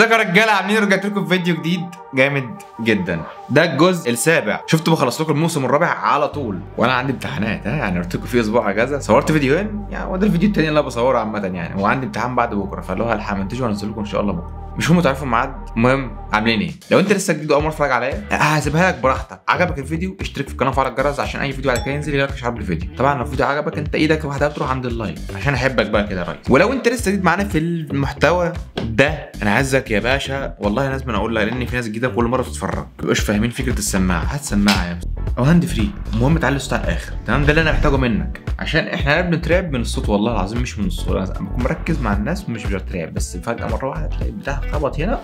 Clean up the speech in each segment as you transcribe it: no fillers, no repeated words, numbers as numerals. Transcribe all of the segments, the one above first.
ازيكم يا رجاله، عاملين؟ رجعت لكم في فيديو جديد جامد جدا. ده الجزء السابع. شفتوا بخلص لكم الموسم الرابع على طول وانا عندي امتحانات، ها يعني قلت لكم في اسبوع اجازه، صورت فيديوهين يعني، وده الفيديو الثاني اللي انا بصورة عامة يعني، وعندي امتحان بعد بكره، فاللي هو هلحق امنتجه وانزل لكم ان شاء الله بكره. مش هم تعرفوا الميعاد. المهم عاملين ايه؟ لو انت لسه جديد واول مرة تتفرج عليا هسيبها لك براحتك. عجبك الفيديو اشترك في القناة وفعل الجرس عشان اي فيديو بعد كده ينزل يجيلك اشعار بالفيديو. طبعا لو الفيديو عجبك انت ايدك لوحدها بتروح عند ال like عشان احبك بقى كده يا ريس. ولو انت لسه جديد معانا في المحتوى ده انا عايزك يا باشا، والله لازم اقول لك لان في ناس جديدة كل مرة بتتفرج ما بيبقوش فاهمين فكرة السماعة. هات سماعه يا او hand free، المهم تعلي الصوت على الاخر، تمام؟ ده اللي انا محتاجه منك عشان احنا بنترعب من الصوت، والله العظيم مش من الصوت. انا بكون مركز مع الناس ومش بترعب، بس فجاة مرة واحدة تلاقي البتاع خبط هنا،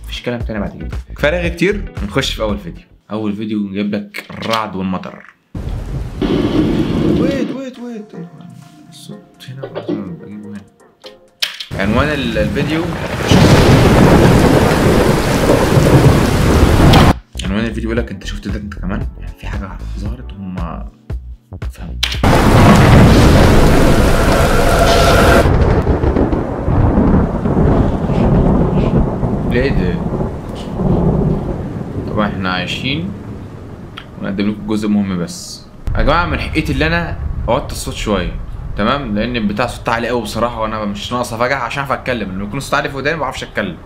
مفيش كلام تاني بعد كده. كفاية كتير، نخش في اول فيديو. اول فيديو نجيب لك الرعد والمطر. wait wait wait، الصوت هنا بجيبه هنا. عنوان الفيديو، عنوان الفيديو بيقول لك انت شفت ده انت كمان، يعني في حاجة ظهرت وهم فهموا. ليه ده؟ طبعا احنا عايشين ونقدم لكم جزء مهم بس يا جماعة. من حقيقتي اللي انا اوطي الصوت شوية، تمام؟ لان البتاع صوت عالي قوي بصراحة، وانا مش ناقصه فجأة عشان اعرف اتكلم. لما يكون الصوت عالي في وداني ما بعرفش اتكلم.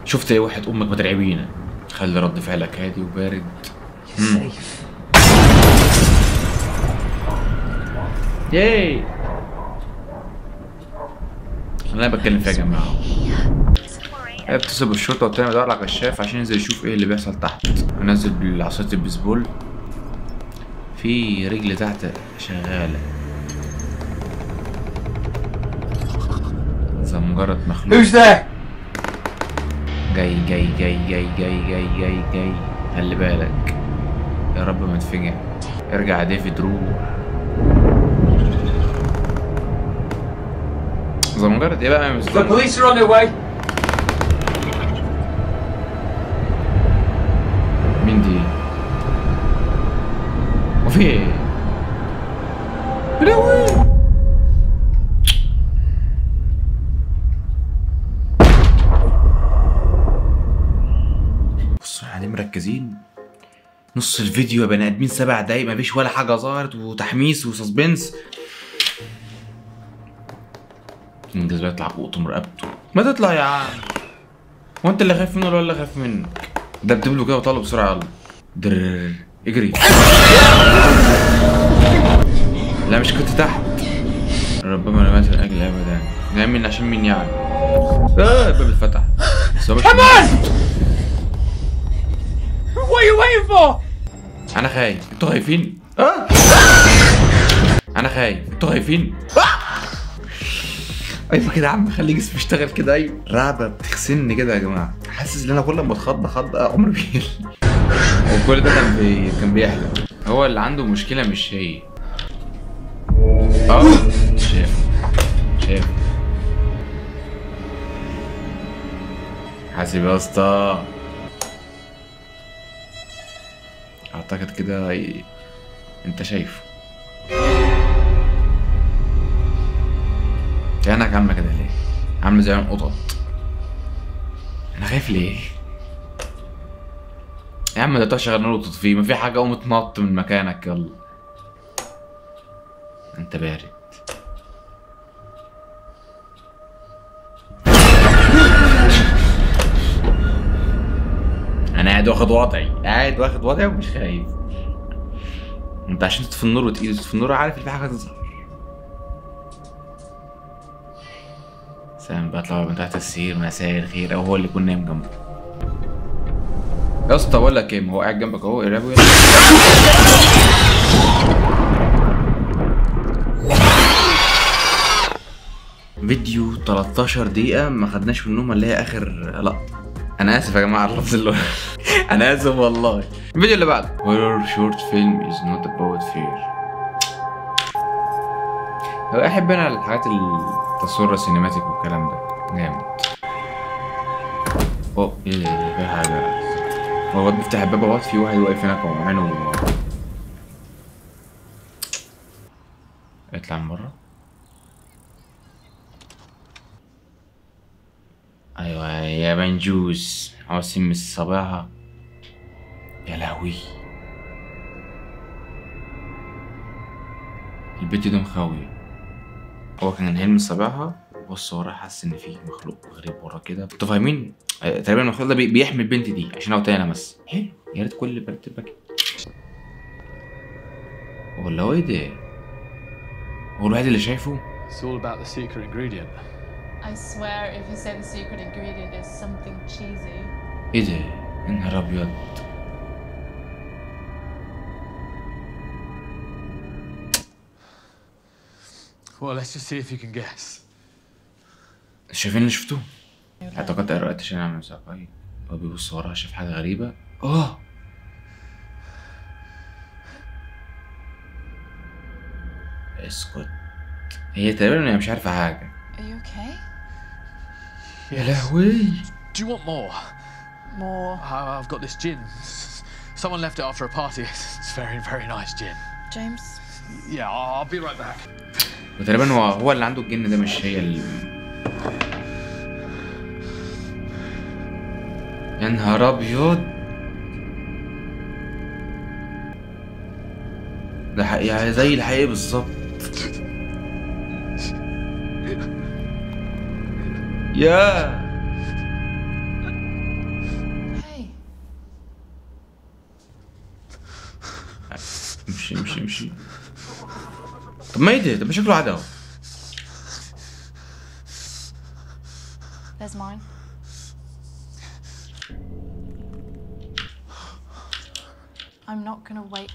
شفت ايه واحد امك ما ترعبينا. خلي رد فعلك هادي وبارد. ياي انا بتكلم فيها يا جماعة. اتصل بالشرطة والتاني بيدور على كشاف عشان ينزل يشوف ايه اللي بيحصل تحت. ونزل بالعصايه البيسبول، في رجل تحت شغالة. ده مجرد مخلوق. جاي جاي جاي جاي جاي جاي جاي جاي، خلي بالك يا رب ما تفجع. ارجع يا ديفيد، روح. ده مجرد ايه بقى؟ The police are on their way. مين دي؟ وفي ايه؟ بلاوي. بصوا احنا مركزين نص الفيديو يا بني ادمين، 7 دقايق مفيش ولا حاجة ظهرت، وتحميس و suspense. انجز بقى، يطلع قطم رقبته. ما تطلع يا عم، هو انت اللي خايف منه ولا اللي خايف منك؟ دبدب له كده وطلع بسرعة، يلا درر اجري. لا مش كنت تحت. ربما انا مات من اجل ابدا. نعمل عشان مين يعني؟ الباب اتفتح. كمان What are you waiting for? انا خايف، انتوا خايفين؟ انا خايف، انتوا خايفين؟ ايوه كده يا عم، خلي جسمي يشتغل كده. ايوه رعبه بتغسلني كده يا جماعة، حاسس ان انا كل ما اتخض خض عمري بيقل. وكل ده كان بيحلم. هو اللي عنده مشكلة مش هي. شاف شاف. حاسب يا اسطى. اعتقد كده انت شايفه. عينك عامله كده ليه؟ عامله زي عين قطط. انا خايف ليه؟ يا عم ده تشغل نور وتطفيه، ما في حاجة، قوم اتنط من مكانك يلا. انت بارد. انا قاعد واخد وضعي، قاعد واخد وضعي ومش خايف. انت عشان تطفي النور وتقيد تطفي النور، عارف ان في حاجة تظهر. سام بقى طلع من تحت السرير، مساء الخير، او هو اللي يكون نايم جنبه. يا اسطى بقول لك ايه، ما هو قاعد جنبك اهو، ارعبه يلا. فيديو 13 دقيقة ما خدناش منهم اللي هي اخر لقطة. انا اسف يا جماعة على اللفظ اللي انا اسف والله. الفيديو اللي بعده horror short film is not about fear. احب انا الحاجات التصوير ال cinematic والكلام ده جامد. اوه ايه ده، في حاجة. هو بيفتح الباب اهوت، في واحد واقف هناك وعينه. اطلع من بره. ايوه يا بنجوز، عاوز تلمس صابعها. يا لهوي البيت ده مخاوي. هو كان هيلمس صابعها وبص وراه، حس ان في مخلوق غريب وراه كده. انتوا فاهمين؟ تقريبا المخلوق ده بيحمي البنت دي عشان هو تاني لمس. حلو، يا ريت كل البنات تبقى كده. ولا هو ايه ده؟ هو الوحيد اللي شايفه؟ It's all about the secret ingredient. I swear if you say the secret ingredient is something cheesy. ايه ده؟ يا نهار ابيض. Well, let's just see if you can guess. شايفين اللي شفتوه؟ اعتقدت قرأت عشان اعمل ساقاي. هو بيبص وراها شاف حاجة غريبة. اسكت. هي تقريبا مش عارفة حاجة. Are you okay? يا لهوي. Do you want more? More. I've got this gin. Someone left it after a party. It's very, very nice gin. James. Yeah, I'll be right back. وتقريبا هو اللي عنده الجن ده، مش هي اللي. يا نهار ابيض، ده حقيقي زي الحقيقي بالظبط. يا امشي امشي امشي. طب ما ايه ده؟ طب ما شكله عادي اهو. There's mine. I'm not gonna wait.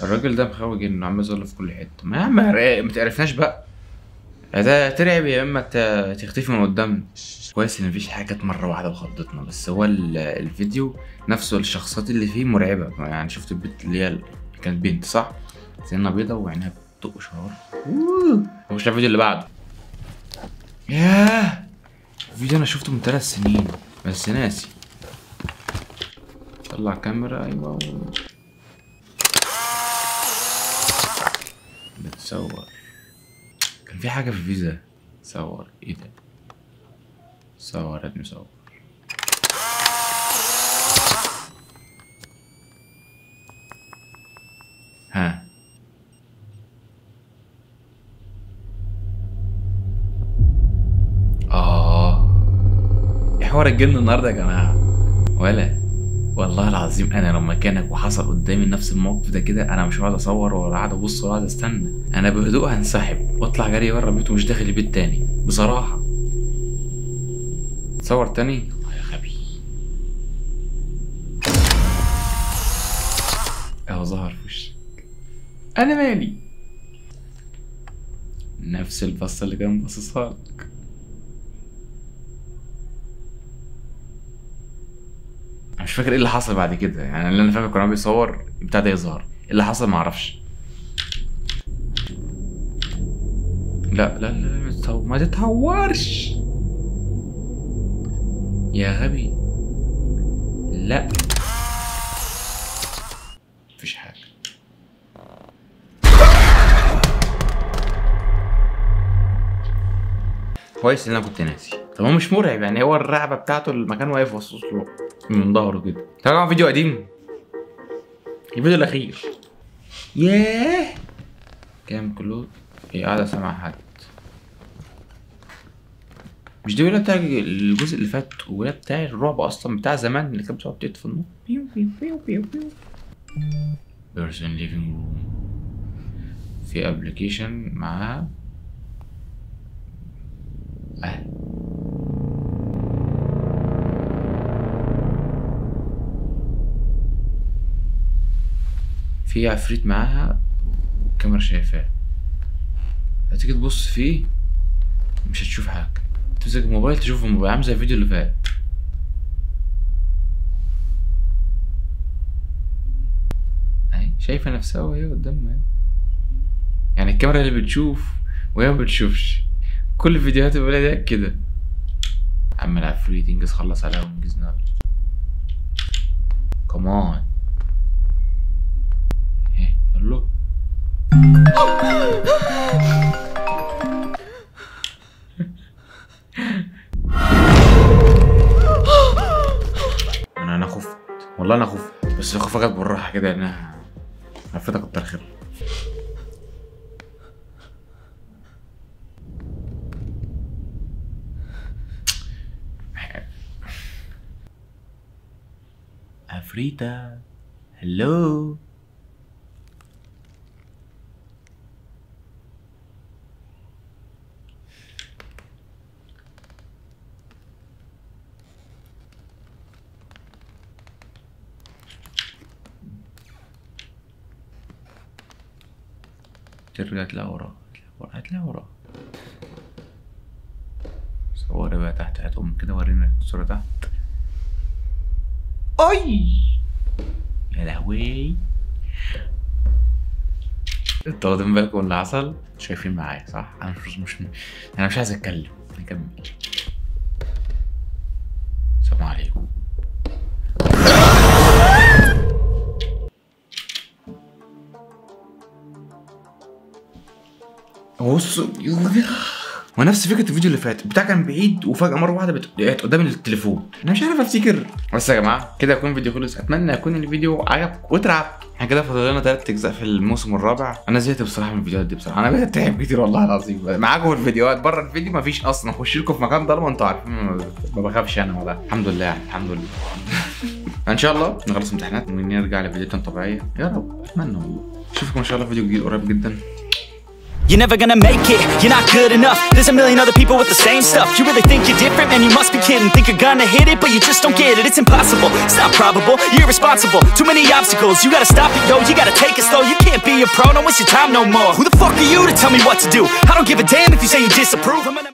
الراجل ده مخوي جن عم يظل في كل حتة. ما يا عم ما تعرفناش بقى، يا ترعب يا اما تختفي من قدامنا. كويس ان مفيش حاجة جت مرة واحدة وخضتنا، بس هو الفيديو نفسه الشخصيات اللي فيه مرعبة. يعني شفت البنت اللي هي كانت بنت صح؟ سنة بيضة وعينها بتطق شعار. نخش على الفيديو اللي بعده. ياه الفيديو انا شفته من 3 سنين بس ناسي. طلع كاميرا. ايوه بتصور. كان في حاجة في الفيديو ده. صور ايه ده؟ صور يا ابني صور. ها ايه حوار الجن النهارده يا جماعة؟ ولا والله العظيم انا لو مكانك وحصل قدامي نفس الموقف ده كده، انا مش هقعد اصور ولا قاعد ابص ولا قاعد استنى، انا بهدوء هنسحب واطلع جري بره البيت ومش داخل البيت تاني بصراحة. تصور تاني يا غبي. اهو ظهر في وشك. انا مالي؟ نفس البصه اللي كان باصصها لك. مش فاكر ايه اللي حصل بعد كده، يعني اللي انا فاكر كان بيصور بتاع ده يظهر، ايه اللي حصل معرفش. لا لا لا ما تتهورش يا غبي. لا مفيش حاجة. كويس ان انا كنت ناسي. طب هو مش مرعب يعني، هو الرعبه بتاعته المكان واقف باصص له من ظهره كده. تعالوا فيديو قديم، الفيديو الاخير. ياه كام كله. هي قاعدة سامعه حد. مش دي ولا بتاع الجزء اللي فات ولا بتاع الرعب اصلا بتاع زمان اللي كان بتقعد تطفي النور؟ بيو بيو بيو بيو بيو. person living room. في application معاها. في عفريت معاها والكاميرا شايفاه. هتيجي تبص فيه مش هتشوف حاجة، تمسك الموبايل تشوف الموبايل عامل زي الفيديو اللي فات. اهي شايفة نفسها وهي قدامها، يعني الكاميرا اللي بتشوف وهي ما بتشوفش. كل الفيديوهات اللي دي كده. عم العفريت انجز خلص عليها وانجزنا. كمان ايه يلا. والله انا خفت، بس الخوفه جت بالراحة كده لانها عرفتك كتر خير. عفريتة هلو. ترجع تلاقي وراه، هتلاقي وراه. صوري بقى تحت، هتقوم كده ورينا الصورة تحت. اي يا لهوي، انتوا واخدين بالكم اللي حصل؟ شايفين معايا صح؟ انا مش انا مش عايز اتكلم، نكمل. السلام عليكم. بص ونفس فكرة الفيديو اللي فات بتاع كان بعيد وفجاة مرة واحدة بقيت قدام التليفون، انا مش عارف افتكر. بس يا جماعة كده يكون الفيديو خلص، اتمنى يكون الفيديو عجبكم واترعبتوا. احنا كده فاضل لنا 3 اجزاء في الموسم الرابع. انا زهقت بصراحة من الفيديوهات دي بصراحة، انا بقيت اتعب كتير والله العظيم. معاكم في الفيديوهات، بره الفيديو مفيش اصلا، اخش لكم في مكان ضلمة انتوا عارفين ما بخافش انا والله، الحمد لله يعني الحمد لله. ان شاء الله نخلص امتحانات ونرجع لفيديوهاتنا الطبيعية يا رب، اتمنى والله. اشوفكم ان شاء الله في فيديو جديد قريب جدا. You're never gonna make it, you're not good enough. There's a million other people with the same stuff. You really think you're different? Man, you must be kidding. Think you're gonna hit it, but you just don't get it. It's impossible, it's not probable, you're irresponsible. Too many obstacles, you gotta stop it, yo. You gotta take it slow, you can't be a pro. Don't waste your time no more. Who the fuck are you to tell me what to do? I don't give a damn if you say you disapprove. I'm gonna